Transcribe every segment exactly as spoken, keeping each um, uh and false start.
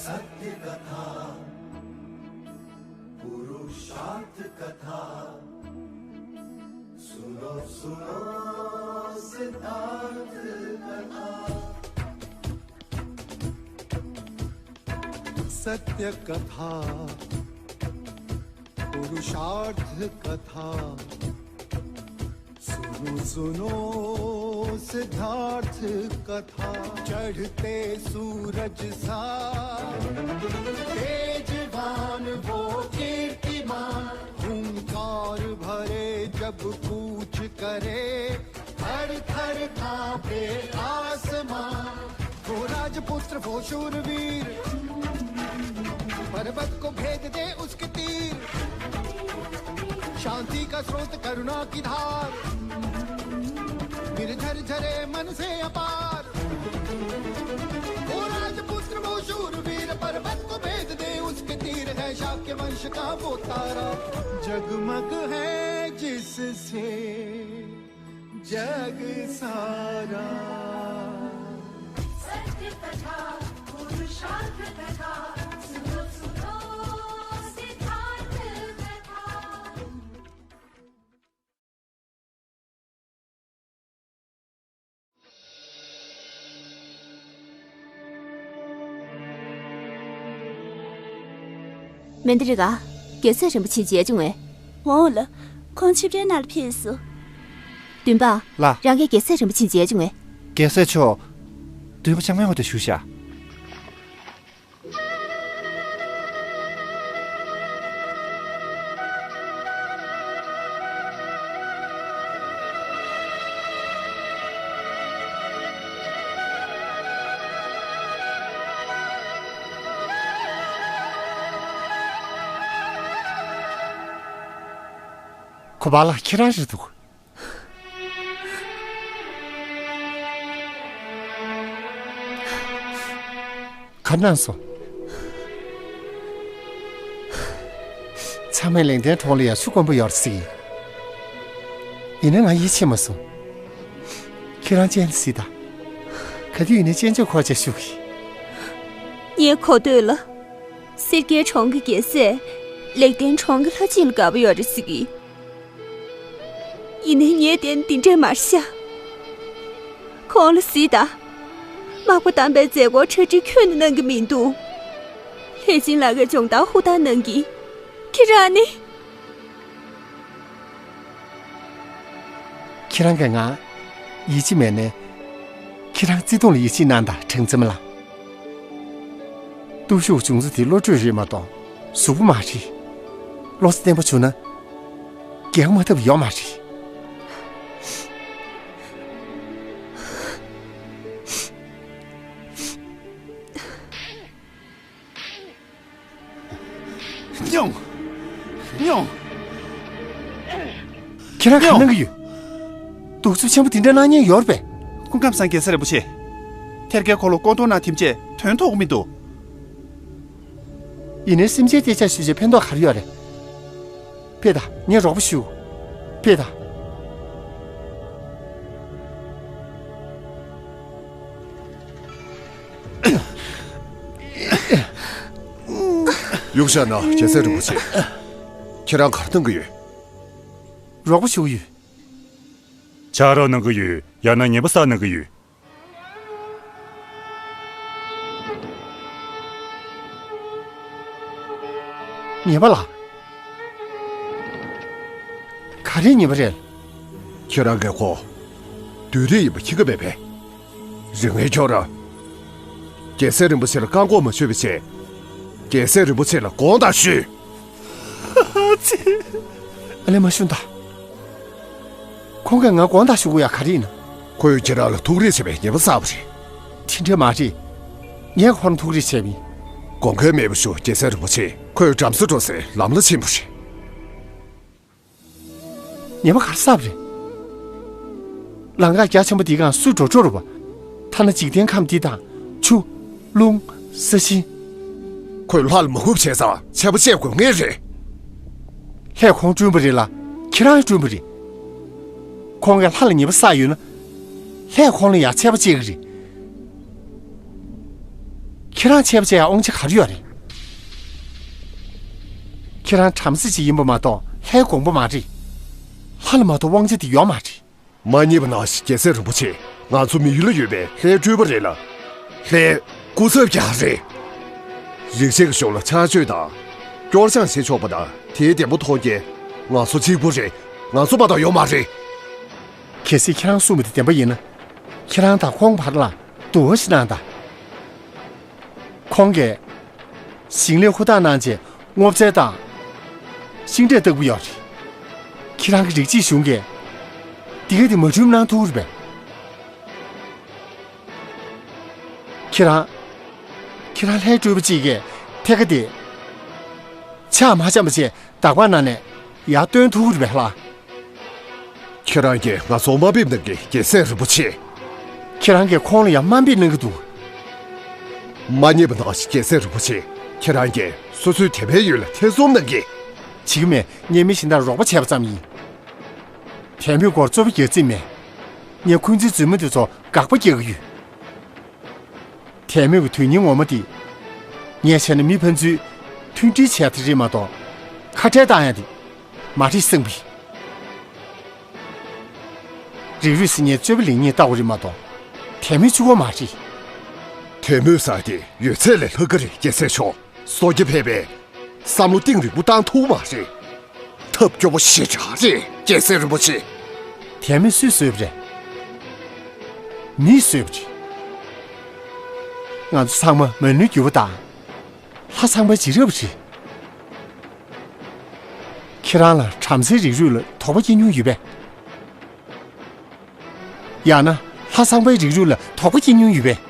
सत्य कथा, पुरुषार्थ कथा। सुनो, सुनो सिद्धार्थ कथा। सत्य कथा, पुरुषार्थ कथा। सुनो, सुनो सिद्धार्थ कथा। चढ़ते सूरज सा तेजवान वो कीर्तिमान, हुंकार भरे जब कूच करे, थर थर कांपे आसमां। वो राजपुत्र, वो शूरवीर, पर्वत को भेद दे उसके तीर। शांति का स्रोत, करुणा की धार, निर्झर झरे मन से अपार। वो राजपुत्र, वो शूरवीर, पर्वत को भेद दे उसके तीर। है शाक्य वंश का वो तारा, जगमग है जिससे जग सारा। सत्य कथा, पुरुषार्थ कथा, सुनो, सुनो सिद्धार्थ कथा। མན་དི་རི་ག་རྒྱལ་སྲས་རིན་པོ་ཆེ་མཇལ་བྱུང་ངས། འོང་ལ། ཁོང་ཆིབས་རའི་ནང་ལ་ཕེབས་སོང་། འདུན་པ། ལགས། རང་གིས་རྒྱལ་སྲས་རིན་པོ་ཆེ་མཇལ་བྱུང་ངས། རྒྱལ་སྲས་མཆོག་འདུན་པ་ཕྱག་མའི་འོག་ཏུ་བཞུགས་ཤག་ཁོ་པ་ལགས། ཁྱེད་རང་རེད་འདུག་ག་གནང་སོང་། ཚང་མས་ལེགས་ལྡན་གྲོང་ལ་ཡ་སུ་དཀོན་པོ་ཡོད་རེད་ཟེར་གི། ཡིན་ན་ང་ཡིད་ཆེས་མ་སོང་། ཁྱེད་རང་ཅན་སྲིད་ད། ག་དུས་ཡིན་ན་ཅན་ཅོ་ཁོ་ཅེ་ཞུ་གི། ངས་གོ་ཐོས་ལ། སེར་སྐྱའི་གྲོང་གི་རྒྱལ་སྲས། ལེགས་ལྡན་གྲོང་གི་ལྷ་གཅིག་ལ་དགའ་པོ་ཡོད་རེད་ཟེར་གི། ཡིན་ནའི་ངས་བལྟས་ན་འདི་འདྲས་མ་རེད་ཤག་ཁོང་ལ་གཟིགས་དང་། མག་པ་བསྡམས་པའི་མཛད་སྒོ་གྲ་སྒྲིག་ཁྱོན་ནས་གནང་གི་མི་འདུག་ལྷས་སྦྱིན་ལགས་ཀྱི་སྦྱོང་བརྡར་ཧུར་ཐག་གནང་གི། ཁྱེད་རང་ནི། ཁྱེད་རང་གིས་ང་ཡིད་ཆེས་མེད་ནའི། ཁྱེད་རང་བརྩེ་དུང་ལ་ཡིད་ཆེས་གནང་དང་། དྲིན་ཅན་ལགས། སྟོབས་ཤུགས་བྱུང་ཚུལ་དེ་བློ་གྲོས་རེད་མ་གཏོགས་གཟུགས་པོ་མ་རེད། བློ་རྩེ་བརྟན་པོ་བྱུང་ན་འགན་མ་ཐུབ་ཡོད་མ་རེད། སྙུང་། སྙུང་། ཁྱེད་རང་ག་སྙུང་། གནང་གི་ཡོད། གདུག་རྩུབ་ཆེན་པོ་དེ་འདྲ་གནང་མཁན་ཡོད་རེད་པས། སྐུ་ཁམས་བཟང་། རྒྱལ་སྲས་རིན་པོ་ཆེ། ཐེར་ཀའི་འཁོར་ལོ་སྐོར་གཏོང་གནང་དེམ་ཅེས་དོན་ཐོག་མི་འདུག་ཡིན་ནའི་སེམས་ཅན་ཐམས་ཅད་ཞུ་བྱས་ཕན་ཐོགས་ག་རེ་ཡོད་རེད། ཕེབས་དང་། ངས་རོགས་པ་ཞུ། ཕེབས་དང་། ཡུག་བཞག་ན། རྒྱལ་སྲས་རིན་པོ་ཆེ། ཁྱེད་རང་ག་རེ་གཏོང་གི་ཡོད། རོགས་པ་ཞུ་གི་ཡོད། ཕྱག་རོགས་གནང་གི་ཡོད། ཡང་ན་ཉེས་པ་བསགས་གནང་གི་ཡོད། ཉེས་པ་ལ། ག་རེ་ཉེས་པ་རེད། ཁྱེད་རང་གིས་ཁོ་བདུད་རིགས་ཡིན་པ་ཁྱེད་ཀྱིས་མེད་པས། རིག་ངན་ཁྱོད་རང་། རྒྱལ་སྲས་རིན་པོ་ཆེ་ལ་བཀག་འགོག་མ་བྱས་པའི་ཕྱིར། རྒྱལ་སྲས་རིན་པོ་ཆེ་ལ་དགོངས་དག་ཞུས། ཨ་ཙི། ཨ་ལས། མ་ཞུ་ད། ཁོང་གིས་ང་དགོངས་དག་ཞུ་དགོས་ཡ་ག་རེ་ཡིན་ན། ཁོས་ཁྱེད་རང་ལ་ཐུགས་རེ་ཆེ་བའི་ཉེས་པ་བསགས་པ་རེད། དེ་འདྲ་མ་རེད། ངས་ཁོ་རང་ཐུགས་རེ་ཆེ་བ་ཡིན། དགོངས་འགལ་མེད་པ་ཞུ། རྒྱལ་སྲས་རིན་པོ་ཆེ། ཁོས་བྲམ་ཟེ་འགྲོ་སའི་ལམ་ལ་ཕྱིན་པ་རེད། ཉེས་པ་ག་རེ་བསགས་པ་རེད། ལམ་ཁ་རྒྱ་ཆེན་པོ་འདིའི་སྒང་སུ་འགྲོ་འགྲོ་རུ་བ། ཐ་ན་འཇིག་རྟེན་ཁམས་འདི་དང་ཆུ། རླུང་། ས་ཞིང་། ཁོས་ལྷ་ལ་མ་གུས་བྱས་ཙང་ཆད་པ་བཅད་དགོས་ངེས་རེད། ལྷས་ཁོང་བསྐྲུན་པ་རེད་ལ། ཁྱེད་རང་ཡང་བསྐྲུན་པ་རེད། ཁོང་གིས་ལྷ་ལ་ཉེས་པ་བསགས་ཡོད་ན། ལྷས་ཁོང་ལ་ཡང་ཆད་པ་བཅད་ཀྱི་རེད། ཁྱེད་རང་ཆད་པ་བཅད་ཡ་དབང་ཆ་ག་རེ་ཡོད་རེད། ཁྱེད་རང་བྲམ་ཟེ་ཅིག་ཡིན་པ་མ་གཏོགས་ལྷའི་དགོངས་པ་མ་རེད། ལྷ་ལ་མ་གཏོགས་དབང་ཆ་དེ་ཡོད་མ་རེད། མ་རྙེད་པ་ནང་བཞིན་རྒྱལ་སྲས་རིན་པོ་ཆེ། ང་ཚོ་མི་ཡུལ་ལ་ཡོད་པའི་ལྷའི་སྤྲུལ་པ་རེད་ལ། ལྷའི་སྐུ་ཚབ་ཀྱང་རེད། རིག་བྱེད་ཀྱི་གཞུང་ལ་ཕྱག་མཆོད་དང་། སྐྱོར་སྦྱང་བྱེད་ཆོག་པ་དང་དེའི་བདེ་པོ་མཐོང་མཁན་ང་ཚོ་གཅིག་པུ་རེད། ང་ཚོ་མ་གཏོགས་ཡོད་མ་རེད། གལ་སྲིད་ཁྱེད་རང་གསུངས་པ་དེ་བདེན་པ་ཡིན་ན། ཁྱེད་རང་དང་ཁོང་བར་ལ་འདུ་བ་ཞིག་གནང་དང་། ཁོང་གིས་ཞིང་ལས་ཧུར་ཐག་གནང་རྗེས་སྔོ་ཚལ་དང་ཤིང་འབྲས་བཏབ་ཀྱི་ཡོད་རེད། ཁྱེད་རང་གི་རིགས་གཅིག་གཞུང་གིས་འདི་ག་དེ་མ་བསྐྲུན་གནང་ཐུབ་ཀྱི་རེད་པས། ཁྱེད་རང་། ཁྱེད་རང་ལྷའི་སྤྲུལ་པ་གཅིག་གིས་ཐད་ཀ་དེ་ཕྱག་མ་བཅམ་པ་བྱས་བདག་པ་ནང་ནས་ཡར་བཏོན་ཐུབ་ཀྱི་རེད་པས་ལགས། ཁྱེད་རང་གིས་ང་ཚོར་དམའ་འབེབས་གནང་གི། རྒྱལ་སྲས་རིན་པོ་ཆེ། ཁྱེད་རང་གིས་ཁོང་ལ་ཡང་དམའ་འབེབས་གནང་གི་འདུག་མ་རྙེད་པ་ནང་བཞིན་རྒྱལ་སྲས་རིན་པོ་ཆེ། ཁྱེད་རང་གིས་སོ་སོའི་དད་པའི་ཡུལ་ལ་ཐེ་ཚོམ་གནང་གི། བྱེད་ཀྱི་མེད། ངས་མི་གཞན་དག་རོགས་པ་བྱས་པ་ཙམ་ཡིན། དད་མོས་སྐོར་རྩོད་པ་རྒྱག་རྩིས་མེད། ངས་འཁོན་འཛིན་རྫུན་མ་འདི་ཚོ་དགག་པ་རྒྱག་གི་ཡོད། དད་མོས་ཀྱི་དོན་སྙིང་ངོ་མ་དེ། ངས་བྱས་ན་མི་ཕན་ཚུན་མཐུན་སྒྲིལ་བྱས་དེ་རེད་མ་གཏོགས་ཁ་བྲལ་བཏང་ཡ་དེ་མ་རེད་བསམ་གི། རིགས་རུས་ཟེར་མཁན་རྩོད་པ་ལེན་མཁན་ལྟ་བུ་རེད་མ་གཏོགས་དད་མོས་བྱེད་དགོས་མ་རེད། དད་མོས་ཟེར་དེ་ཡོད་ཚད་ལས་ལྷག་གི་རེད། རྒྱལ་སྲས་མཆོག་སོ་སྐྱེ་ཕལ་པས་བསམ་བློ་གཏིང་རིང་པོ་བཏང་ཐུབ་མ་རེད། ཐབས་སྐྱོ་པོ་ཞེ་དྲག་རེད། རྒྱལ་སྲས་རིན་པོ་ཆེ། དད་མོས་སུས་བཟོས་པ་རེད། མིས་བཟོས་པ་རེད། ང་ཚོ་ཚང་མ་མ་ཎི་བརྒྱུད་པ་དང་། ལྷ་ཚངས་པའི་རྗེས་རབས་རེད། ཁྱེད་རང་ལ་བྲམ་ཟེའི་རིགས་རུས་ལ་དོགས་པ་སྐྱེ་མྱོང་ཡོད་པས། ཡང་ན་ལྷ་ཚངས་པའི་རིགས་རུས་ལ་དོགས་པ་སྐྱེ་མྱོང་ཡོད་པས།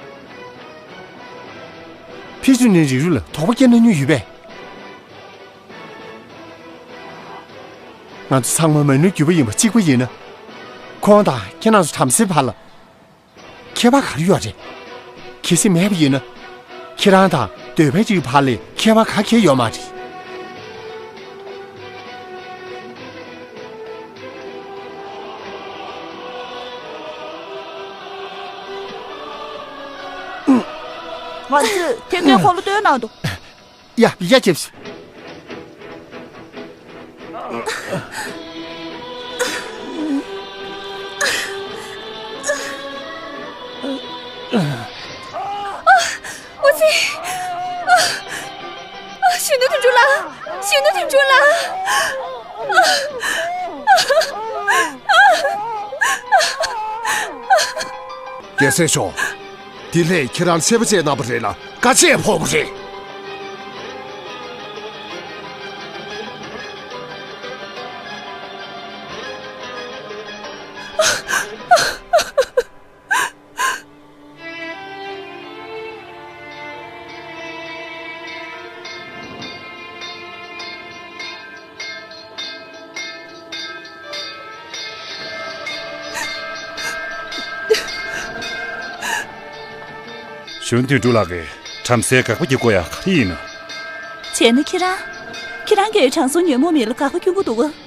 ཕི་ཤུ་ནིའི་རིགས་རུས་ལ་དོགས་པ་སྐྱེ་གནང་མྱོང་ཡོད་པས། ང་ཚོ་ཚང་མ་མ་ཎི་བརྒྱུད་པ་ཡིན་པ་གཅིག་པ་ཡིན་ན། ཁོང་དང་ཁྱེད་རང་ཚོ་བྲམ་ཟེའི་བར་ལ་ཁྱད་པར་ག་རེ་ཡོད་རེད། གལ་སྲིད་མེད་པ་ཡིན་ན། ཁྱེད་རང་དང་གདོལ་པའི་རིགས་བར་ལ་ཁྱད་པར་ག་གེ་ཡོད་མ་རེད། ང་ཚོས་ཐེམ་ཐེམ་ཁོ་ལ་སྟོན་གནང་འདུག་ཡ། ཡ། རྒྱབ་ཤིག་འོ་ཙི། གཞོན་ནུ་དོན་གྲུབ་ལགས། གཞོན་ནུ་དོན་གྲུབ་ལགས། རྒྱལ་སྲས་མཆོག་འདི་ལྷས་ཁྱེད་རང་ཆད་པ་བཅད་གནང་བ་རེད་ལ། དཀའ་སྤྱད་ཕོག་པ་རེད། གཞོན་དོན་གྲུབ་ལགས་ཀྱིས་བྲམ་ཟེ་དགག་པ་རྒྱག་དགོས་ཡ་ག་རེ་ཡིན་ནམ། བྱས་ན་ཁྱེད་རང་། ཁྱེད་རང་གིས་དྲང་སྲོང་ཉོན་མོངས་མེད་ལ་དགག་པ་སྐྱོན་གྱི་འདུག་ག་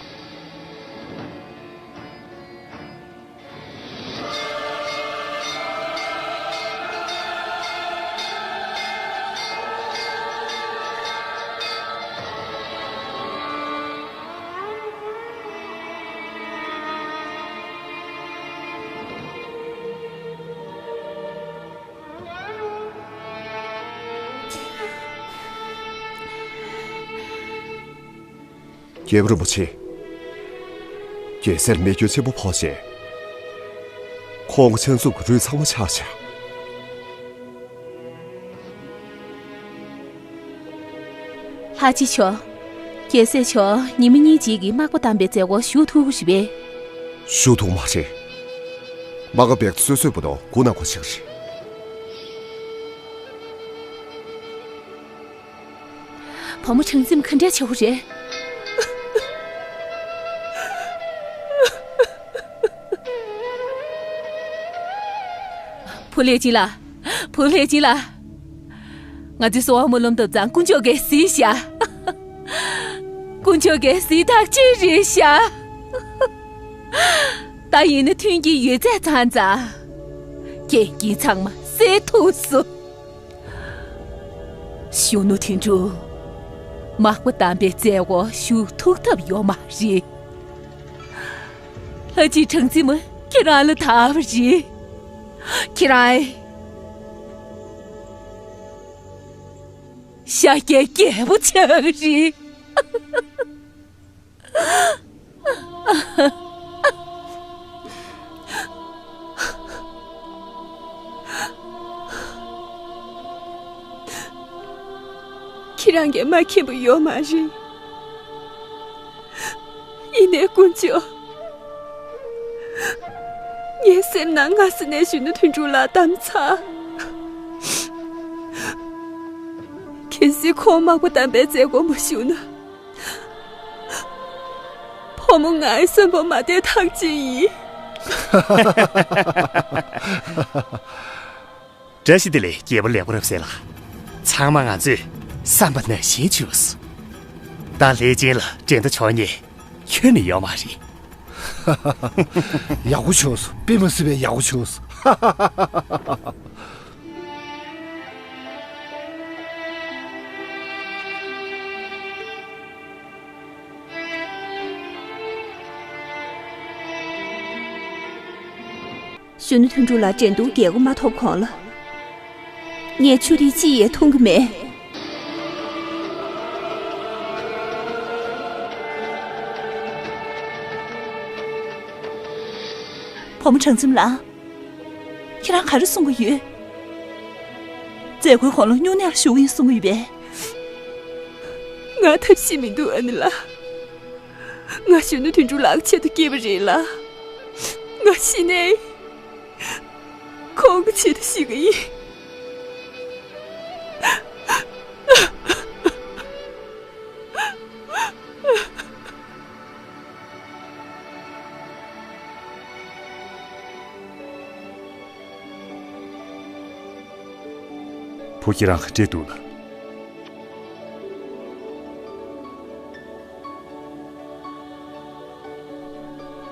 རྒྱལ་པོ་རིན་པོ་ཆེ། རྒྱལ་སྲས་ལ་རྨས་སྐྱོན་ཆེན་པོ་ཕོག་རྗེས། ཁོང་གི་ཕྱག་མཛུབ་ཀྱི་རུས་ཚང་མ་ཆག་ཆག་ལྷ་རྗེ་མཆོག་རྒྱལ་སྲས་མཆོག་ཉི་མ་གཉིས་རྗེས་ཀྱི་མག་པ་བསྡམས་པའི་མཛད་སྒོ་ཞུགས་ཐུབ་ཀྱི་རེད་པས། ཞུགས་ཐུབ་མ་རེད། མག་པ་བེག་ཏུ་སོ་སོའི་བུ་དོ་སྒུག་གནང་དགོས་ཆགས་རེད། བུ་མོ་གྲངས་འཛིན་ག་འདྲས་ཆེ་བོ་རེད། བུ་ལྷས་སྦྱིན་ལགས། བུ་ལྷས་སྦྱིན་ལགས། ང་ཚོའི་སོ་བ་མོ་ལོམ་ཐོབ་ཙང་དཀོན་མཆོག་གིས་གཟིགས་ཤག་དཀོན་མཆོག་གིས་གཟིགས་ཐག་ཆོད་རེད་ཤག་ད་ཡིན་ན་མཐུན་རྐྱེན་ཡོད་ཚད་ཚང་ཙང་། རྐྱེན་གྱིས་ཚང་མ་སེལ་ཐུབ་སོང་། གཞོན་ནུ་དོན་གྲུབ། མག་པ་དམ་པའི་མཛད་སྒོ་ཞུ་ཐུབ་ཐབས་ཡོད་མ་རེད། ལྷ་རྗེ་གྲངས་འཛིན་མ་ཁྱེད་རང་ལ་ཐར་བ་རེད། ཁྱེད་རང་ཤཱཀྱའི་རྒྱལ་པོ་ཆགས་རེད། ཁྱེད་རང་གིས་མ་མཁྱེན་པ་ཡོད་མ་རེད། ཡིན་ནའི་དཀོན་མཆོག་ངའི་སེམས་ནང་སྔ་ས་ནས་གཞོན་ནུ་དོན་གྲུབ་ལགས་བདམས་ཚར། གལ་སྲིད་ཁོང་མག་པ་དམ་པའི་མཛད་སྒོ་མ་ཞུགས་ན། བུ་མོ་ངའི་གསོན་པོ་མ་བསྡད་ཐག་ཆོད་ཡིན། བཀྲ་ཤིས་བདེ་ལེགས་རྒྱལ་པོ་ལེགས་པ་རབ་གསལ་ལགས། ཚང་མ་ང་ཚོས་བསམ་པ་ནང་བཞིན་བྱུང་སོང་། ད་ལྷས་སྦྱིན་ལ་འགྲན་ཟླ་ཆོག་མཁན་ཁྱོན་ནས་ཡོད་མ་རེད། ཡག་པོ་བྱུང་སོང་། དཔེ་མ་སྲིད་པའི་ཡག་པོ་བྱུང་སོང་། གཞོན་ནུ་དོན་གྲུབ་ལགས་འགྲན་བསྡུར་རྒྱལ་སྒོ་མ་ཐོབ་གོང་ལ། ངས་ཆུ་ཐིགས་གཅིག་ཡང་འཐུང་གི་མེད། བུ་མོ་གྲངས་འཛིན་ལགས། ཁྱེད་རང་ག་རེ་གསུང་གི་ཡོད། མཛད་སྒོའི་གོང་ལ་སྨྱུང་གནས་ལ་ཞུགས་ཡིན་གསུང་གི་ཡོད་པས། ང་ཐབས་ཤེས་མི་འདུག་ཨ་ནེ་ལགས། ང་གཞོན་ནུ་དོན་གྲུབ་ལགས་ཀྱི་ཆེད་དུ་སྐྱེས་པ་རེད་ལ། ང་ཤི་ནའི་ཁོང་གི་ཆེད་དུ་ཤི་གི་ཡིན། བུ་ཁྱེད་རང་ག་འདྲས་འདུག་ལགས།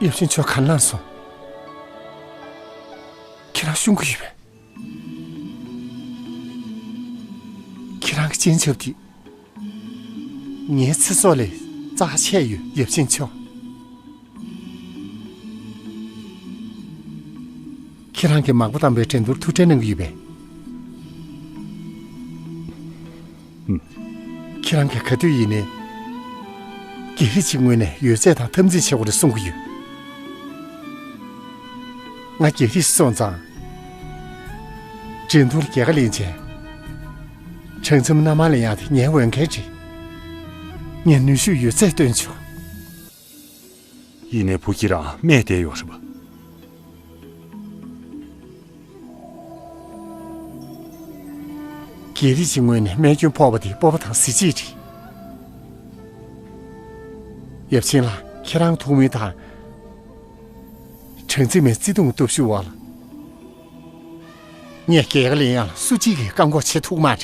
ཡབ་ཆེན་མཆོག་ག་གནང་སོང་། ཁྱེད་རང་བཤུམ་གྱི་ཡོད་པས། ཁྱེད་རང་གི་སྤྱན་ཆབ་དེ། ངའི་ཚེ་སྲོག་ལས་རྩ་ཆེ་ཡོད། ཡབ་ཆེན་མཆོག་ཁྱེད་རང་གིས་མག་པ་དམ་པའི་འགྲན་བསྡུར་ཐུགས་ཁྲལ་གནང་གི་ཡོད་པས། ཁྱེད་རང་གིས་ག་དུས་ཡིན་ནའི། རྒྱལ་རིགས་ཀྱི་ངོས་ནས་ཡོད་ཚད་དང་འཐབ་འཛིང་བྱེད་དགོས་རེད་གསུང་གི་ཡོད། ང་རྒྱལ་རིགས་སུ་སོང་ཙང་། འགྲན་བསྡུར་རྒྱལ་ཁ་ལེན་བྱས། གྲངས་འཛིན་མ་མནའ་མ་ལེན་ཡག་དེ་ངའི་འོས་འགན་རེད། ངས་ནུས་ཤུགས་ཡོད་ཚད་བཏོན་ཆོག་ཡིན་ནའི་བུ་ཁྱེད་རང་སྨྲས་བསྡད་ཡོད་རེད་པ། རྒྱལ་རིགས་ཀྱི་ངོས་ནས་རྨས་སྐྱོན་ཕོག་པ་དེ་སྤོབས་པ་དང་གཟི་བརྗིད་རེད། ཡབ་ཆེན་ལགས། ཁྱེད་རང་ཐུགས་སྨོན་དང་། གྲངས་འཛིན་མའི་བརྩེ་དུང་སྟོབས་ཤུགས་འོག་ལ། ངས་རྒྱལ་ཁ་ལེན་ཡག་ལ་སུ་གཅིག་གིས་བཀག་འགོག་བྱེད་ཐུབ་མ་རེད།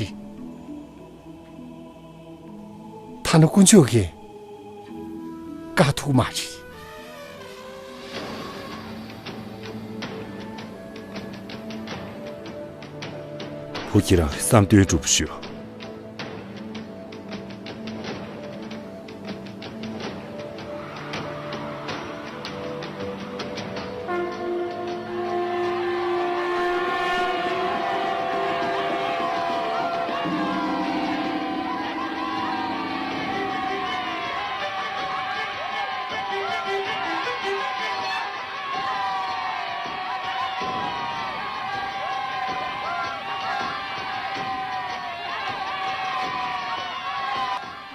ཐ་ན་དཀོན་མཆོག་གིས་བཀག་ཐུབ་མ་རེད། བུ་ཁྱེད་རང་གི་བསམ་དོན་འགྲུབ་པ་ཞུ།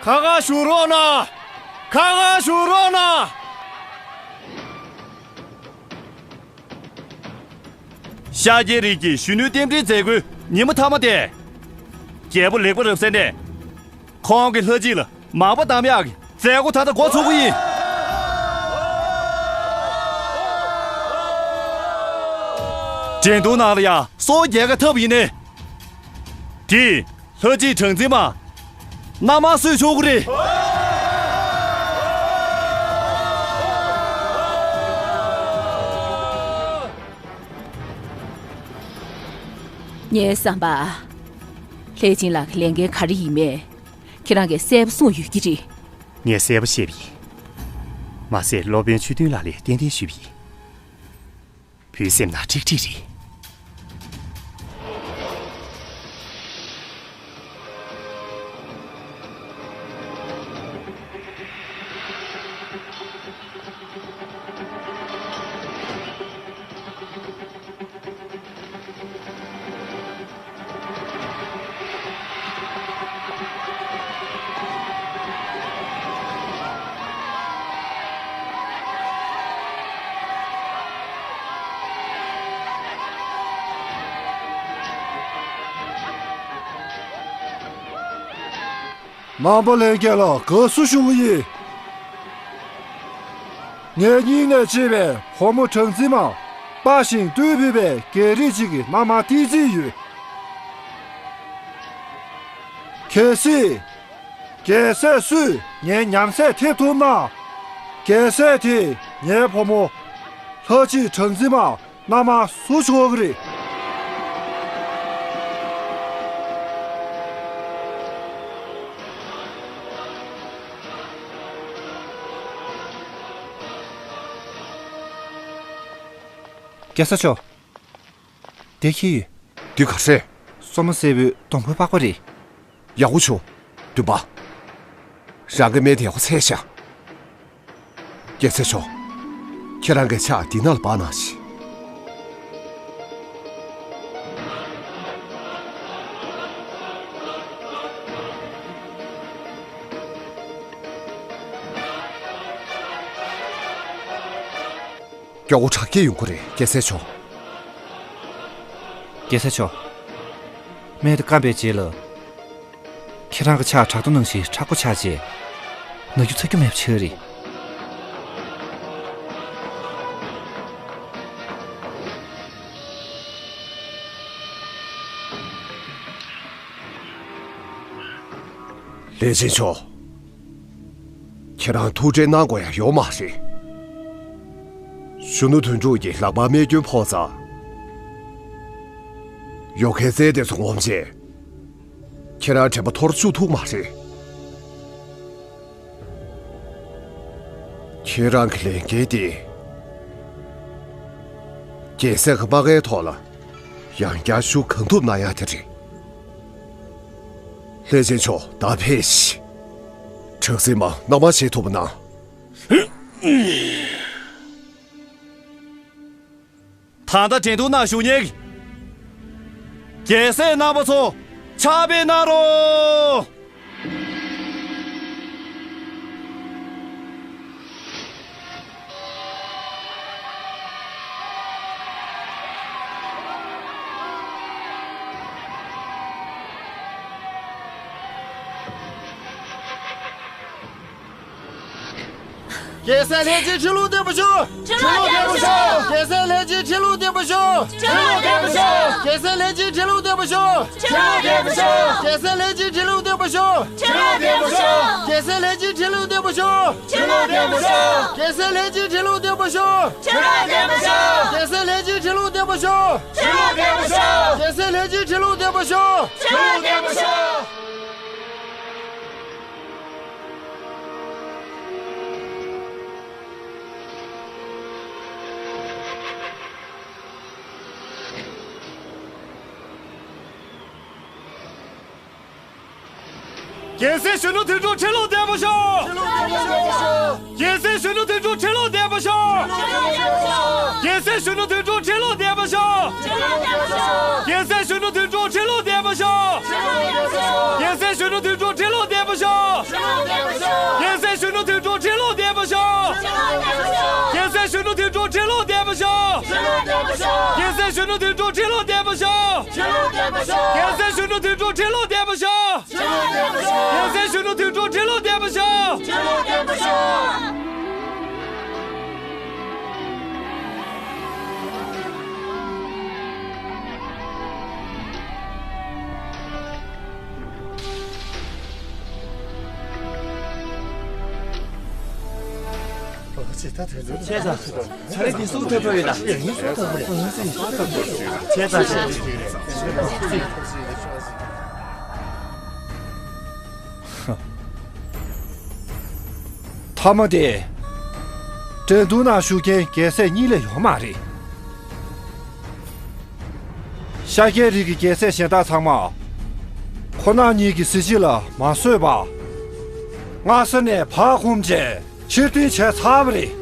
ཁ་ཁ་བཞུགས་རོགས་གནང་། ཁ་ཁ་བཞུགས་རོགས་གནང་། ཤཱཀྱའི་རིགས་ཀྱི་གཞོན་ནུའི་རྟེན་འབྲེལ་མཛད་སྒོའི་ཉིན་མོ་མཐའ་མ་སྟེ། རྒྱལ་པོ་ལེགས་པ་རབ་གསལ་ནས། ཁོང་གི་ལྷ་རྗེ་ལ་མག་པ་བསྡམ་ཡག་གི་མཛད་སྒོ་ད་ལྟ་འགོ་ཚུགས་ཀྱི་ཡིན། འགྲན་བསྡུར་ནང་ལ་ཡང་སོ་རྒྱལ་ཁ་འཐབ་ཡིན་ནའི། དེས་ལྷ་རྗེ་གྲངས་འཛིན་མ་མནའ་མ་གསོས་ཆོག་གི་རེད། ངའི་བསམ་པ། ལྷས་སྦྱིན་ལགས་ཀྱི་ལས་འགན་ག་རེ་ཡིན་མེད། ཁྱེད་རང་གིས་གསལ་པོ་གསུངས་ཡོད་ཀྱི་རེད། ངས་གསལ་པོ་བཤད་པ་ཡིན། མ་ཟད་སློབ་དཔོན་ཆོས་སྟོན་ལགས་ལ་ཏན་ཏན་ཞུས་པ་ཡིན། བུའི་སེམས་ནང་ཁྲིག་ཁྲིག་རེད། རྣམ་པ་ལྷན་རྒྱས་ལ་དགའ་བསུ་ཞུ་གི་ཡིན། ངའི་སྙིང་ནས་གཅེས་པའི་བུ་མོ་གྲངས་འཛིན་མ། དཔའ་ཞིང་རྟུལ་ཕོད་པའི་རྒྱལ་རིགས་ཅིག་གི་མནའ་མ་བསྟེན་རྩིས་ཡོད། གལ་སྲིད། རྒྱལ་སྲས་སུས་ངའི་ཉམས་སད་ཐེབས་ཐུབ་ན། རྒྱལ་སྲས་དེས་ངའི་བུ་མོ་ལྷ་གཅིག་གྲངས་འཛིན་མ་མནའ་མ་བསུ་ཆོག་གི་རེད། རྒྱལ་སྲས་མཆོག་དེ་ཁྱེར་ཡོད། འདི་ག་རེད། སོ་མ་སེར་པོའི་སྡོང་པོའི་པགས་པ་རེད། ཡག་པོ་བྱུང་། འདུན་པ། རང་གི་སྨན་དེ་ཡག་པོ་འཚོལ་ཤག་རྒྱལ་སྲས་མཆོག་ཁྱེད་རང་གི་ཕྱག་འདི་ནང་ལ་འབག་གནང་ཞིག་མགྱོགས་པོ་དྲག་སྐྱེད་ཡོང་གི་རེད། རྒྱལ་སྲས་མཆོག་རྒྱལ་སྲས་མཆོག་སྨན་དེ་བསྐམས་པའི་རྗེས་ལ། ཁྱེད་རང་གི་ཕྱག་བྲག་རྡོ་ནང་བཞིན་མཁྲེགས་པོ་ཆགས་རྗེས། ན་རྒྱུ་ཚ་རྒྱུ་མེད་པ་ཆགས་རེད། ལྷས་སྦྱིན་མཆོག་ཁྱེད་རང་ཐུགས་ཁྲལ་གནང་དགོས་ཡ་ཡོད་མ་རེད། གཞོན་ནུ་དོན་གྲུབ་ཀྱི་ལག་པར་རྨས་སྐྱོན་ཕོག་ཙང་། ཡོ་གའི་རྩལ་དེ་ཚོ་ངོམ་བྱས། ཁྱེད་རང་དྲན་པ་འཐོར་བཅུག་ཐུབ་མ་རེད། ཁྱེད་རང་གི་ལས་འགན་དེ། རྒྱལ་སྲས་ཀྱི་དམག་སྒར་ཐོག་ལ་ཡང་བསྐྱར་ཞུ་གང་ཐུབ་གནང་ཡ་དེ་རེད། ལྷས་སྦྱིན་མཆོག་ད་ཕེབས་ཤིག་གྲངས་འཛིན་མ་མནའ་མ་བྱེད་ཐུབ་པ་གནང་། ད་ལྟ་འགྲན་བསྡུར་ནང་ཞུགས་མཁན་གྱི་རྒྱལ་སྲས་རྣམ་པ་ཚོ་ཕྱག་ཕེབས་གནང་རོགས། རྒྱལ་སྲས་ལྷས་སྦྱིན་ཁྲི་ལོ་བརྟན་པར་ཤོག་ཁྲི་ལོ་བརྟན་པར་ཤོག་རྒྱལ་སྲས་ལྷས་སྦྱིན་ཁྲི་ལོ་བརྟན་པར་ཤོག་ཁྲི་ལོ་བརྟན་པར་ཤོག་རྒྱལ་སྲས་ལྷས་སྦྱིན་ཁྲི་ལོ་བརྟན་པར་ཤོག་ཁྲི་ལོ་བརྟན་པར་ཤོག་རྒྱལ་སྲས་ལྷས་སྦྱིན་ཁྲི་ལོ་བརྟན་པར་ཤོག་ཁྲི་ལོ་བརྟན་པར་ཤོག་རྒྱལ་སྲས་ལྷས་སྦྱིན་ཁྲི་ལོ་བརྟན་པར་ཤོག་ཁྲི་ལོ་བརྟན་པར་ཤོག་རྒྱལ་སྲས་ལྷས་སྦྱིན་ཁྲི་ལོ་བརྟན་པར་ཤོག་ཁྲི་ལོ་བརྟན་པར་ཤོག་རྒྱལ་སྲས་ལྷས་སྦྱིན་ཁྲི་ལོ་བརྟན་པར་ཤོག་ཁྲི་ལོ་བརྟན་པར་ཤོག་རྒྱལ་སྲས་ལྷས་སྦྱིན་ཁྲི་ལོ་བརྟན་པར་ཤོག་ཁྲི་ལོ་བརྟན་པར་ཤོག་རྒྱལ་སྲས་གཞོན་ནུ་དོན་གྲུབ་ཁྲི་ལོ་བརྟན་པར་ཤོག་རྒྱལ་སྲས་གཞོན་ནུ་དོན་གྲུབ་ཁྲི་ལོ་བརྟན་པར་ཤོག་རྒྱལ་སྲས་གཞོན་ནུ་དོན་གྲུབ་ཁྲི་ལོ་བརྟན་པར་ཤོག་རྒྱལ་སྲས་གཞོན་ནུ་དོན་གྲུབ་ཁྲི་ལོ་བརྟན་པར་ཤོག་རྒྱལ་སྲས་གཞོན་ནུ་དོན་གྲུབ་ཁྲི་ལོ་བརྟན་པར་ཤོག་རྒྱལ་སྲས་གཞོན་ནུ་དོན་གྲུབ་ཁྲི་ལོ་བརྟན་པར་ཤོག་རྒྱལ་སྲས་གཞོན་ནུ་དོན་གྲུབ་ཁྲི་ལོ་བརྟན་པར་ཤོག་རྒྱལ་སྲས་གཞོན་ནུ་དོན་གྲུབ་ཁྲི་ལོ་བརྟན་པར་ཤོག་རྒྱལ་སྲས་གཞོན་ནུ་དོན་གྲུབ་ཁྲི་ལོ་བརྟན་པར་ཤོག་རྒྱལ་སྲས་གཞོན་ནུ་དོན་གྲུབ་ཁྲི་ལོ་བརྟན་པར་ཤོག་ཆེ་ཚ། ཚ་རེ་འདི་སུ་ཐོབ་ཐོབ་ཡོད་ད། ཆེ་ཚ་ཆེ། མཐའ་མ་དེ། འགྲན་བསྡུར་ནང་ཞུགས་མཁན་རྒྱལ་སྲས་གཉིས་ལས་ཡོད་མ་རེད། ཤཱཀྱའི་རིགས་ཀྱི་རྒྱལ་སྲས་གཞན་དག་ཚང་མ། ཁོ་རང་གཉིས་ཀྱི་གཟི་བརྗིད་ལ་མ་བཟོད་པ། སྔ་ས་ནས་བག་འཁུམས་བྱས་ཕྱིར་འཐེན་བྱས་ཚར་བ་རེད།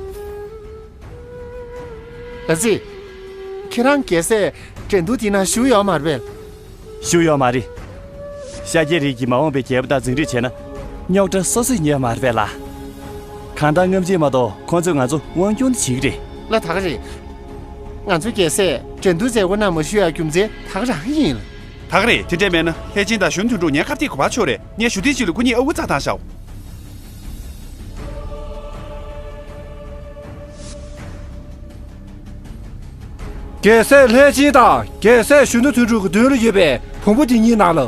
ལགས་སེ། ཁྱེད་རང་རྒྱལ་སྲས་འགྲན་བསྡུར་འདི་ན་ཞུགས་ཡོད་མ་རེད་པས། ཞུགས་ཡོད་མ་རེད། ཤཱཀྱའི་རིགས་ཀྱིས་མ་འོངས་པའི་རྒྱལ་པོ་དང་འཛིང་རེས་བྱས་ན། རྙོག་དྲ་སོ་སོས་ཉོས་མ་རེད་པས་ལ། གང་ལྟར་སྔ་ཕྱི་མ་གཏོགས་ཁོང་ཚོས་ང་ཚོ་དབང་སྒྱུར་བྱེད་ཀྱི་རེད། ལགས་ད་ག་རེད། ང་ཚོ་རྒྱལ་སྲས་འགྲན་བསྡུར་མཛད་སྒོ་ནང་མ་ཞུགས་ཡག་རྒྱུ་མཚན་ད་ག་རང་ཡིན། ད་ག་རེད། དེ་འདྲས་མེད་ན་ལྷས་སྦྱིན་དང་གཞོན་ནུ་དོན་གྲུབ་ངའི་ཁ་གཏད་གོ་བ་ཆོད་རེད། ངས་ཞུ་ཐེངས་གཅིག་ལ་ཁོ་གཉིས་ཨ་ཁུ་ཚ་བཏང་ཤག་རྒྱལ་སྲས་ལྷས་སྦྱིན་དང་རྒྱལ་སྲས་གཞོན་ནུ་དོན་གྲུབ་ཀྱི་མདུན་ལ་ཡོད་པའི་བོང་བུ་དེ་གཉིས་ནང་ལ་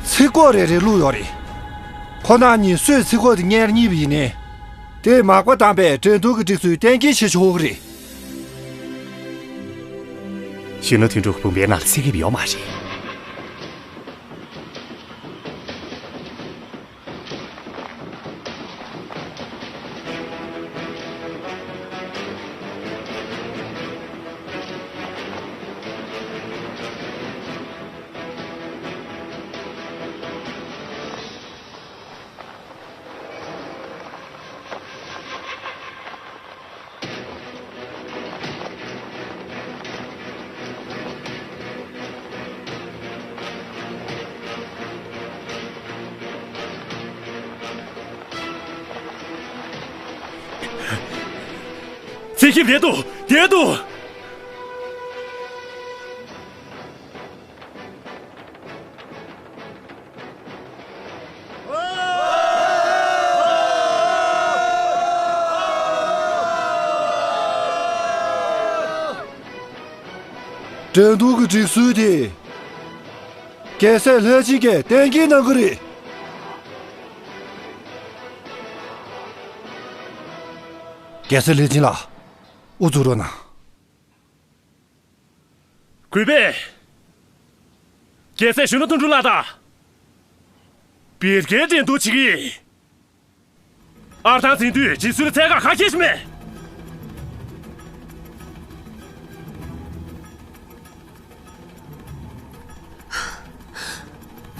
ཚིག་གོ་རེ་རེ་བླུགས་ཡོད་རེད། ཁོ་རང་གཉིས་སུས་ཚིག་གོ་དེ་སྔོན་ལ་རྙེད་པ་ཡིན་ནའི། དེས་མག་པ་བསྡམས་པའི་འགྲན་བསྡུར་གྱི་སྒྲིག་སྲོལ་གཏན་འཁེལ་བྱེད་ཆོག་གི་རེད། གཞོན་ནུ་དོན་གྲུབ་བུམ་པའི་ནང་ལ་ཚིག་རྒྱབ་ཡོད་མ་རེད། ཚེ་ཞིབ་བསྡད་འདུག་བསྡད་འདུག་འགྲན་བསྡུར་གྱི་སྒྲིག་སྲོལ་དེ། རྒྱལ་སྲས་ལྷས་སྦྱིན་གྱིས་གཏན་འཁེལ་གནང་གི་རེད། རྒྱལ་སྲས་ལྷས་སྦྱིན་ལགས། ཨུ་ཚུགས་རོགས་གནང་། གུས་པས། རྒྱལ་སྲས་གཞོན་ནུ་དོན་གྲུབ་ལགས་དང་། བེར་ཀའི་འགྲན་བསྡུར་བྱེད་ཀྱི་ཡིན། ཨར་ཐང་འཛིན་དུས་སྒྲིག་སྲོལ་ལ་འཚོལ་སྒང་ཁ་ཁྱེར་ཞིག་མེད།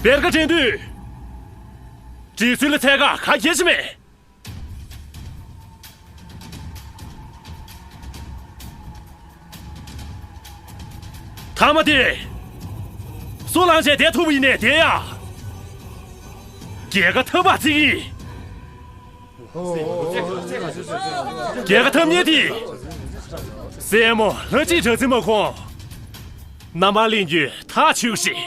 བེར་ཀ་འགྲན་དུས་སྒྲིག་སྲོལ་ལ་འཚོལ་སྒང་ཁ་ཁྱེར་ཞིག་མེད། མཐའ་མ་དེ། སུ་ལངས་བྱས་བསྡད་ཐུབ་པ་ཡིན་ནའི་བསྡད་ཡ། རྒྱལ་ཁ་ཐོབ་པ་ཅིག་ཡིན། རྒྱལ་ཁ་ཐོབ་མཁན་དེ། སྲས་མོ་ལྷ་གཅིག་གྲགས་འཛིན་མ་ཁོང་། རྣམ་པར་ལེན་རྒྱུའི་ཐག་ཆོད་ཞིག་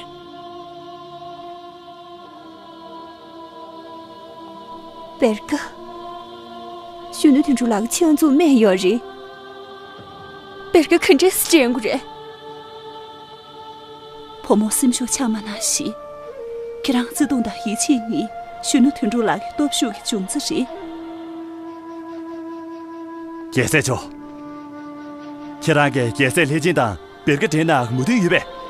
བེར་ཀ་གཞོན་ནུ་དོན་གྲུབ་ལགས་ཀྱི་ཕྱི་ཨ་མཛུབ་རྨས་ཡོད་རེད། བེར་ཀ་ག་འདྲས་སེ་དྲན་དགོས་རེད། བུ་མོ་སེམས་ཤུགས་ཆག་མ་གནང་ཞིག་ཁྱེད་རང་བརྩེ་དུང་དང་ཡིད་ཆེས་ནི་གཞོན་ནུ་དོན་གྲུབ་ལགས་ཀྱི་སྟོབས་ཤུགས་ཀྱི་འབྱུང་རྩ་རེད། རྒྱལ་སྲས་མཆོག་ཁྱེད་རང་གིས་རྒྱལ་སྲས་ལྷས་སྦྱིན་དང་བེར་ཀ་འགྲན་ནའང་མོས་མཐུན་ཡོད་པས།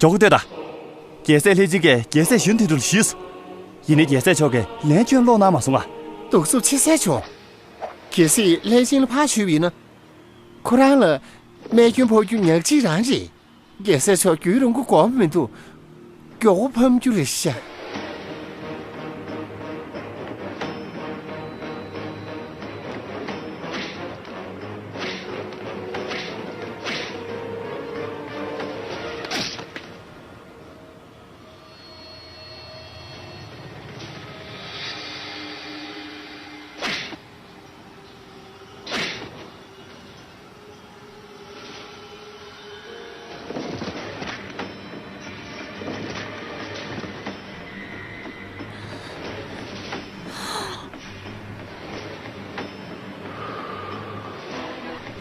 མགྱོགས་པོ་ལྟོས་དང་། རྒྱལ་སྲས་ལྷས་བྱིན་གྱིས་རྒྱལ་སྲས་གཞོན་དོན་གྲུབ་ལ་ཞུས་སོང་། ཡིན་ནའི་རྒྱལ་སྲས་མཆོག་གིས་ལན་ཁྱོན་སློག་གནང་མ་སོང་ང་། གདུག་རྩུབ་ཆེ་ས་ཆོག། གལ་སྲིད་ལྷས་བྱིན་ལ་ཕར་ཞུས་པ་ཡིན་ན། ཁོ་རང་ལ་རྨས་སྐྱོན་ཕོག་རྒྱུ་ཉག་གཅིག་རང་རེད། རྒྱལ་སྲས་མཆོག་རྒྱུན་རིང་པོ་འགོར་བ་མི་འདུག། མགྱོགས་པོ་ཕམ་རྒྱུ་རེད་ཤག།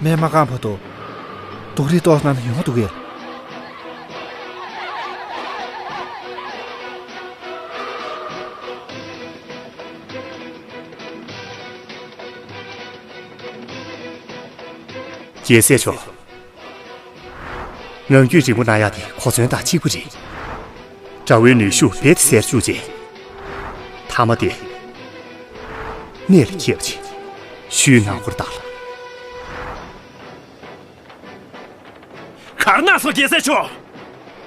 སྨན་མ་བཀང་བར་དུ་རྡོག་རིལ་གཏོར་ན་ཡོང་འདུག་གས། རྒྱལ་སྲས་མཆོག། ངང་རྒྱུད་རིང་པོ་གནང་ཡག་དེ་གོ་མཚོན་དང་གཅིག་པ་རེད། དགྲ་བོའི་ནུས་ཤུགས་རྦད་དེ་ཟད་བཅུག་རྗེས། མཐའ་མ་དེ་གནད་ལ་འཁེལ་བ་ཅིག་ཞུས་གནང་སྐོར་བཏང་ལ། གར་ན་སོ་རྒྱལ་སྲས་མཆོག།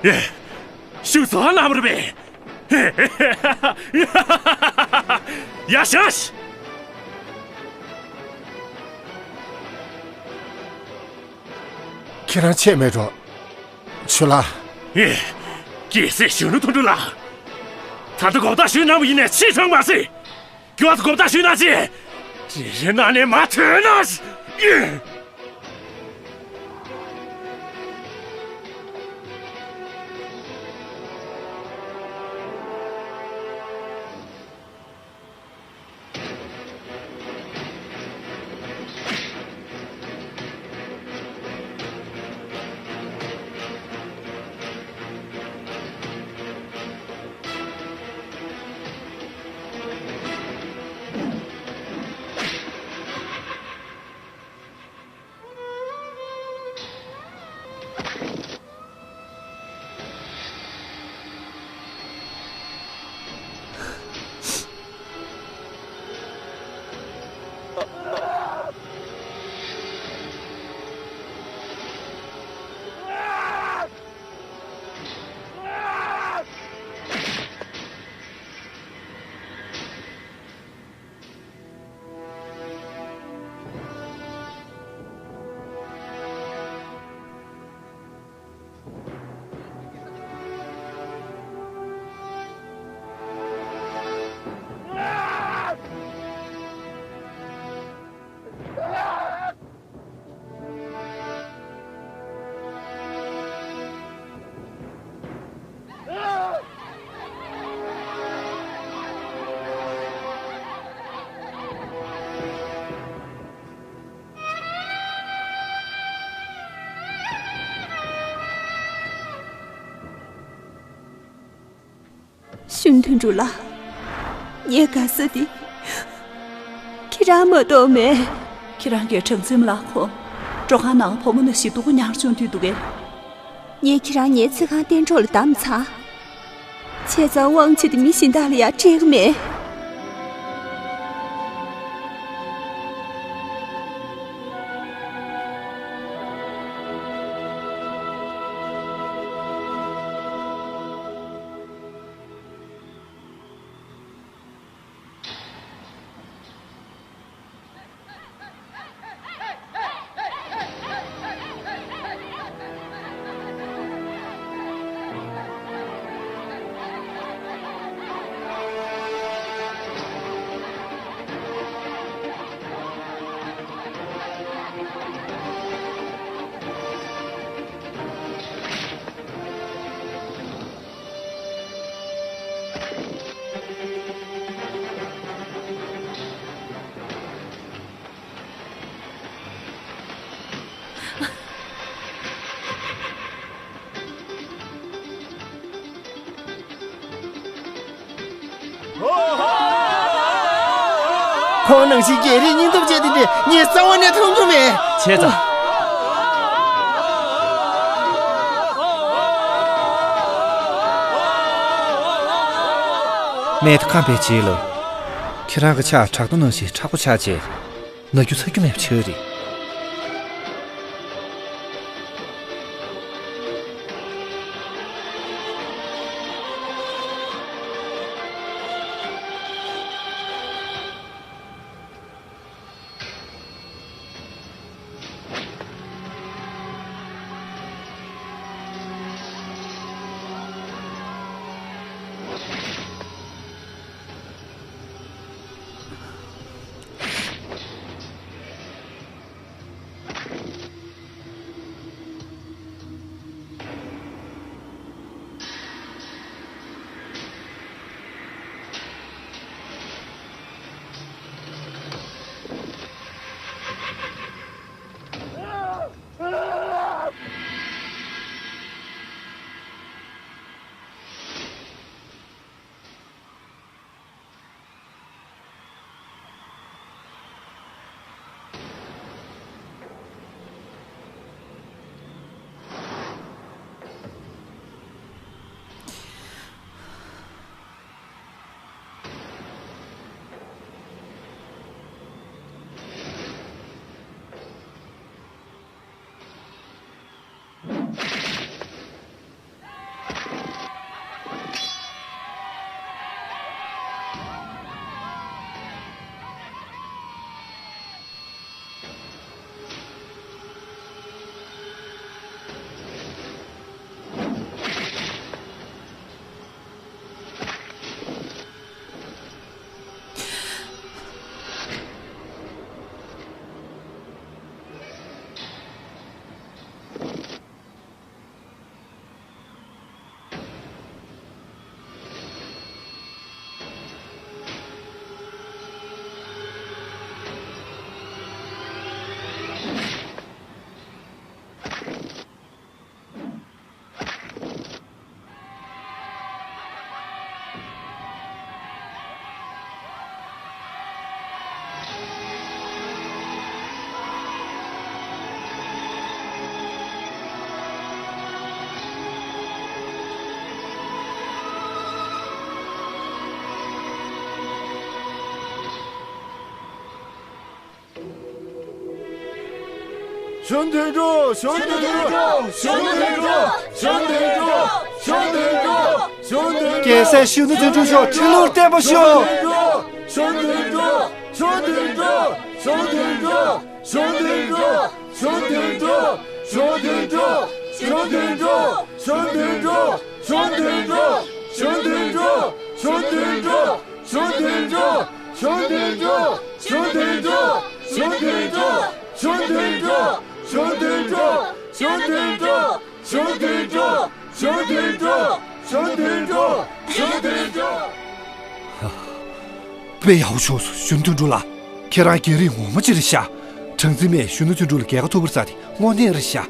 ཨེ། ཤུགས་རྫོགས་གནང་བར་འབད། ཡ་ཤ་ཤ། ཁྱེད་རང་ཆད་མེད་འགྲོ། ཆུ་ལ། ཨེ། རྒྱལ་སྲས་གཞོན་ནུ་དོན་གྲུབ་ལགས། ད་ལྟ་མགོ་བཏགས་ཞུས་གནང་བ་ཡིན་ནས་ཕྱིས་འབྲང་མ་སྲིད། རྒྱུ་བ་ཚོ་མགོ་བཏགས་ཞུས་གནང་ཅི། ཅི་རེད་ན་ནས་མ་ཐོན་ན། ཨེ། གཞོན་དོན་གྲུབ་ལགས། ངའི་དགའ་ས་འདི་ཁྱེད་རང་མ་གཏོགས་མེད། ཁྱེད་རང་གིས་གྲངས་འཛིན་མ་ལགས་ཁོ་སྤྲོ་ཁང་ནང་བུ་མོ་ནང་བཞིན་སྡུག་པོ་མྱངས་བྱུང་དུས་འདུག་གས། ངས་ཁྱེད་རང་ངའི་ཚིག་རྐང་སྟེང་འཕྲོ་ལ་བསྡམས་ཚར། བྱས་ཙང་དབང་ཆེ་དེ་མི་གཞན་དག་ལ་ཡང་སྤྲད་གི་མེད། ཁོང་ནང་བཞིན་རྒྱལ་རིགས་སྙིང་སྟོབས་ཅན་དེ་འདྲ་ངས་རྩ་བ་ནས་མཐོང་མྱོང་མེད། བྱས་ཙང་། མེད་ཁམས་པའི་རྗེས་ལ། ཁྱེད་རང་གི་ཕྱག་བྲག་རྡོ་ནང་བཞིན་མཁྲེགས་པོ་ཆགས་བྱས། ན་རྒྱུ་ཚ་རྒྱུ་མེད་པ་ཆགས་རེད། གཞོན་དོན་གྲུབ། གཞོན་དོན་གྲུབ། གཞོན་དོན་གྲུབ། གཞོན་དོན་གྲུབ། གཞོན་དོན་གྲུབ། གཞོན་དོན་གྲུབ། རྒྱལ་སྲས་གཞོན་ནུ་དོན་གྲུབ་མཆོག་ཁྲི་ལོར་བརྟན་པར་ཤོག། གཞོན་དོན་གྲུབ། གཞོན་དོན་གྲུབ། གཞོན་དོན་གྲུབ། གཞོན་དོན་གྲུབ། གཞོན་དོན་གྲུབ། གཞོན་དོན་གྲུབ། གཞོན་དོན་གྲུབ། གཞོན་དོན་གྲུབ། གཞོན་དོན་གྲུབ། གཞོན་དོན་གྲུབ། གཞོན་དོན་གྲུབ། གཞོན་དོན་གྲུབ། གཞོན་དོན་གྲུབ། གཞོན་དོན་གྲུབ། གཞོན་དོན་གྲུབ། གཞོན་དོན་གྲུབ། གཞོན་དོན་གྲུབ། གཞོན་དོན་གྲུབ། དཔེ་ཡག་པོ་བྱུང་སོང་གཞོན་དོན་གྲུབ་ལགས། ཁྱེད་རང་རྒྱལ་རིགས་ངོ་མ་ཅིག་རེད་ཤག། གྲངས་འཛིན་མས་གཞོན་ནུ་དོན་གྲུབ་ལ་རྒྱལ་ཁ་ཐོབ་པར་བསམས་ཏེ་དངོས་གནས་རེད་ཤག།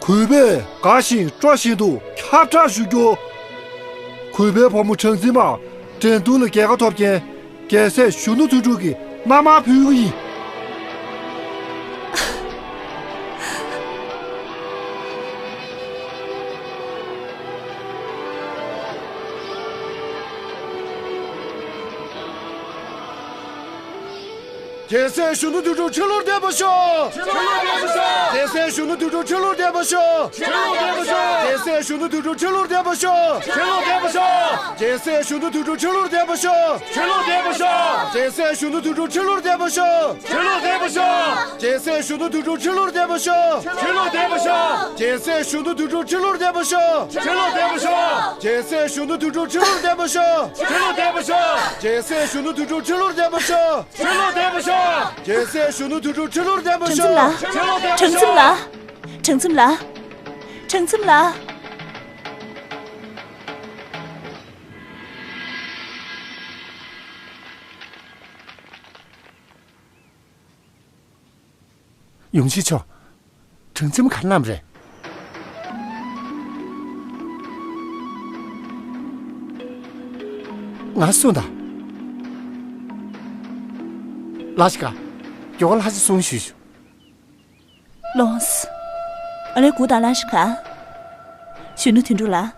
གུས་པས་དགའ་བཞིན་སྤྲོ་བཞིན་དུ་ཁྱབ་བསྒྲགས་ཞུ་རྒྱུ། གུས་པའི་བུ་མོ་གྲངས་འཛིན་མ་འགྲན་བསྡུར་ལ་རྒྱལ་ཁ་ཐོབ་མཁན་རྒྱལ་སྲས་གཞོན་ནུ་དོན་གྲུབ་ཀྱི་མནའ་མར་ཕུལ་གྱི་ཡིན། རྒྱལ་སྲས་གཞོན་ནུ་དོན་གྲུབ་ཁྲི་ལོར་བརྟན་པར་ཤོག། ཁྲི་ལོར་བརྟན་པར་ཤོག། རྒྱལ་སྲས་གཞོན་ནུ་དོན་གྲུབ་ཁྲི་ལོར་བརྟན་པར་ཤོག། ཁྲི་ལོར་བརྟན་པར་ཤོག། རྒྱལ་སྲས་གཞོན་ནུ་དོན་གྲུབ་ཁྲི་ལོར་བརྟན་པར་ཤོག། ཁྲི་ལོར་བརྟན་པར་ཤོག། རྒྱལ་སྲས་གཞོན་ནུ་དོན་གྲུབ་ཁྲི་ལོར་བརྟན་པར་ཤོག། ཁྲི་ལོར་བརྟན་པར་ཤོག། རྒྱལ་སྲས་གཞོན་ནུ་དོན་གྲུབ་ཁྲི་ལོར་བརྟན་པར་ཤོག། ཁྲི་ལོར་བརྟན་པར་ཤོག། རྒྱལ་སྲས་གཞོན་ནུ་དོན་གྲུབ་ཁྲི་ལོར་བརྟན་པར་ཤོག། ཁྲི་ལོར་བརྟན་པར་ཤོག། རྒྱལ་སྲས་གཞོན་ནུ་དོན་གྲུབ་ཁྲི་ལོར་བརྟན་པར་ཤོག། ཁྲི་ལོར་བརྟན་པར་ཤོག། རྒྱལ་སྲས་གཞོན་ནུ་དོན་གྲུབ་ཁྲི་ལོར་བརྟན་པར་ཤོག། ཁྲི་ལོར་བརྟན་པར་ཤོག། རྒྱལ་སྲས་གཞོན་ནུ་དོན་གྲུབ་ཁྲི་ལོར་བརྟན་པར་ཤོག། ཁྲི་ལོར་བརྟན་པར་ཤོག། རྒྱལ་སྲས་གཞོན་ནུ་དོན་གྲུབ་ཁྲི་ལོར་བརྟན་པར་ཤོག། ཁྲི་ལོར་བརྟན་པར་ཤོག། གྲངས་འཛིན་ལགས། གྲངས་འཛིན་ལགས། གྲངས་འཛིན་ལགས། ཡུམ་ཆེན་མཆོག། གྲངས་འཛིན་མ་ག་རེ་གནང་བ་རེད། ང་གསུངས་དང་། ལ་ཤི་ཀ། མགྱོགས་ལ་ཤི་གསུང་ཞུས་ཞུ། ལོངས། ཨ་ལེ་གུ་དང་ལ་ཤི་ཀ། གཞོན་ནུ་དོན་གྲུབ་ལ། ལྷ་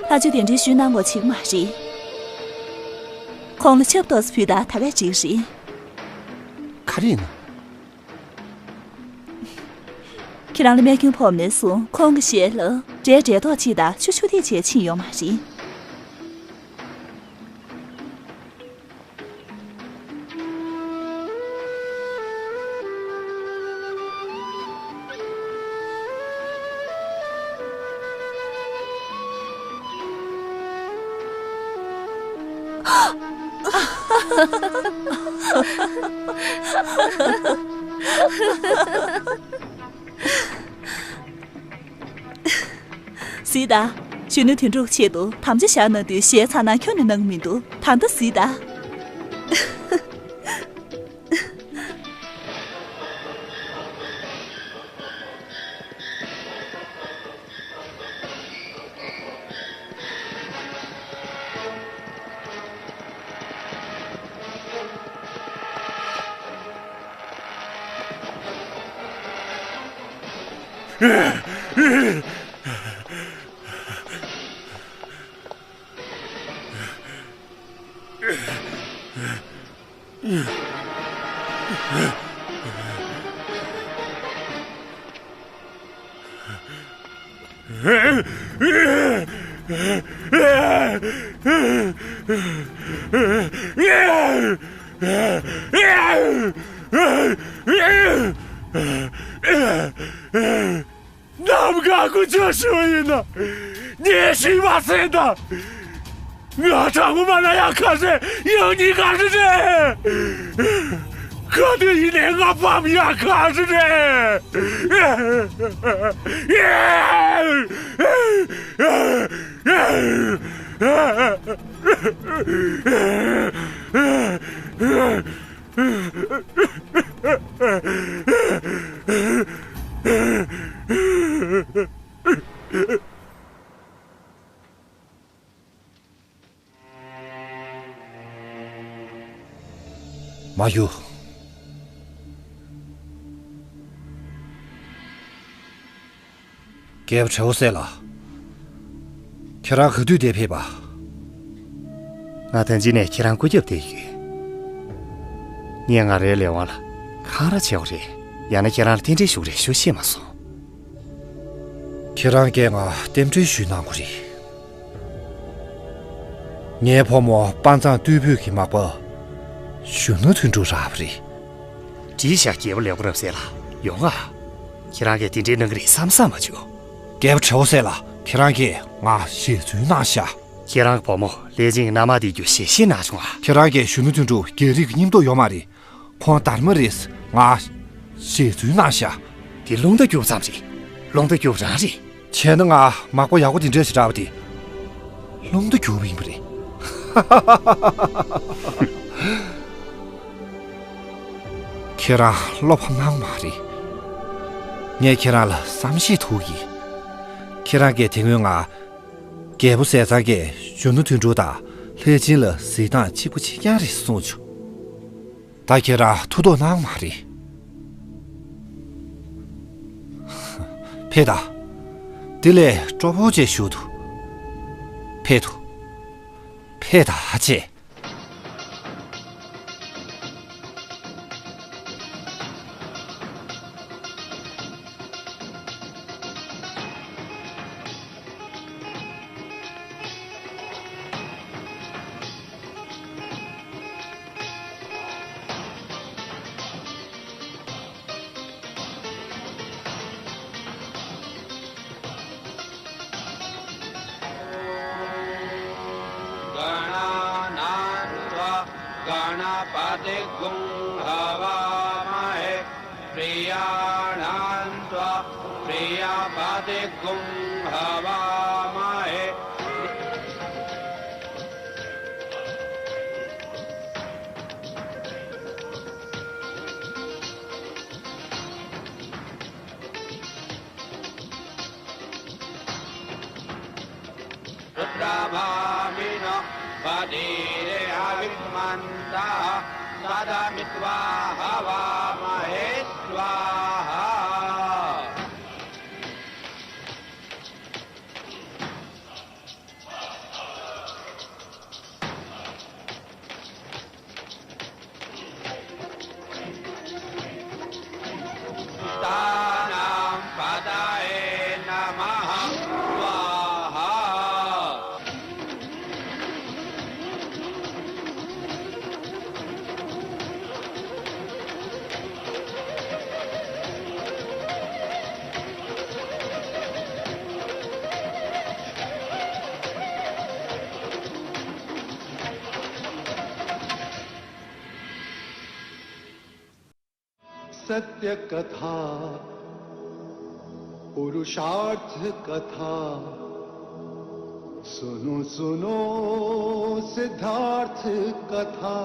ཆོས་གདན་འདྲེན་ཞུས་གནང་དགོས་ཆེ་གི་མ་རེད། ཁོང་ལ་ཆབ་ཏོག་ཙམ་ཕུལ་ད་ད་གས་ཅིག་རེད། ག་རེ་ཡིན་ན། ཁྱེད་རང་ལ་རྨས་སྐྱོན་ཕོག་ནས་བཟུང་ཁོང་གི་ཞལ་ལ་འབྲས་འབྲས་ཏོག་ཅིག་དང་ཆུ་ཆུ་ཐིགས་ཅིག་ཕྱིན་ཡོད་མ་རེད། གཟིགས་དང་། གཞོན་ནུ་དོན་གྲུབ་ཆེད་དུ་དམ་བཅའ་བཞག་གནང་དུས་ཞལ་ཚ་ན་ཁྱོན་ནས་གནང་གི་མི་འདུག་ད་ལྟ་གཟིགས་དང་། ནམ་མཁའ་ཀུ་ཅོ་ཞུ་ཡིན་ན། ཉེ་ཞིག་མ་ཟེར་ད། ང་དྲང་མོ་མ་ན་ཡག་ཁ་ཟེར་ཡང་ཉིན་ག་ཟེར་ཟེར། ག་དུས་ཡིན་ནའི་ང་ཕམ་ཡག་ཁ་ཟེར་ཟེར། མ་གཞུ། རྒྱལ་པོ་དྲེའུ་སེ་ལགས། ཁྱེད་རང་ག་དུས་འདིར་ཕེབས་པ། ང་ད་གིན་ནས་ཁྱེད་རང་སྐུ་རྒྱབ་བསྡད་ཡོད། ངས་ང་རའི་ལས་དབང་ལ་འཁང་ར་བྱེད་དགོས་རེད། ཡང་ན་ཁྱེད་རང་ལ་རྟེན་འབྲེལ་ཞུ་གི་རེད་ཞུ་ཤེས་མ་སོང་། ཁྱེད་རང་གིས་ང་རྟེན་འབྲེལ་ཞུས་གནང་དགོས་རེད། ངའི་ཕོ་མོ་དཔའ་མཛངས་རྟུལ་ཕོད་ཀྱི་མག་པ་གཞོན་ནུ་དོན་གྲུབ་རག་པ་རེད། བྲིས་བཞག་རྒྱལ་པོ་ལེགས་པ་རབ་གསལ་ལགས། ཡོང་ང་། ཁྱེད་རང་གིས་དེ་འདྲའི་གནང་གི་རེད་བསམ་བསམ་མ་བྱུང་། རྒྱལ་པོ་དྲེའུ་སེ་ལགས། ཁྱེད་རང་གིས་ང་ཞལ་རྫུན་གནང་ཤག་ཁྱེད་རང་གི་བུ་མོ་ལྷས་སྦྱིན་གྱི་མནའ་མ་དེ་རྒྱུ་ཞལ་བཞེས་གནང་བྱུང་ང་། ཁྱེད་རང་གིས་གཞོན་ནུ་དོན་གྲུབ་རྒྱལ་རིགས་ཀྱི་སྙིང་སྟོབས་ཡོད་མ་རེད། ཁོང་སྡར་མ་རེད། ང་ཞལ་རྫུན་གནང་ཤག་དེ་རླུང་རྟ་རྒྱུག་ཙམ་རེད། རླུང་རྟ་རྒྱུག་རང་རེད། བྱས་ན་ང་མག་པ་ཡག་པོ་དེ་འདྲ་ཞིག་རག་པ་དེ་རླུང་རྟ་རྒྱུག་པ་ཡིན་པ་རེད། ཁྱེད་རང་བློ་ཕམ་གནང་མ་རེད། ངས་ཁྱེད་རང་ལ་བསམ་ཤེས་ཐུག་གི། ཁྱེད་རང་གིས་དེ་སྔོན་ང་རྒྱལ་པོ་ཟས་གཙང་གིས་གཞོན་ནུ་དོན་གྲུབ་དང་ལྷས་སྦྱིན་ལ་གཟིགས་སྟངས་གཅིག་པ་གཅིག་རྐྱང་རེད་གསུངས་བྱུང་། ད་ཁྱེད་རང་ཐུགས་དོགས་གནང་མ་རེད། ཕེབས་དང་། དེ་ལས་སྤྲོ་པོ་བྱས་བཞུགས་དང་། ཕེབས་དང་། ཕེབས་དང་བྱས། गणानां त्वा गणपतिं गुं हवामहे। प्रियाणां त्वा प्रियपतिं गुं हवामहे। रुद्रभामिनः पदीरे मन्तः सदमित्वा हवामहे स्वाहा। तानां पतये नमः स्वाहा। सत्य कथा, पुरुषार्थ कथा, सुनो सुनो सिद्धार्थ कथा।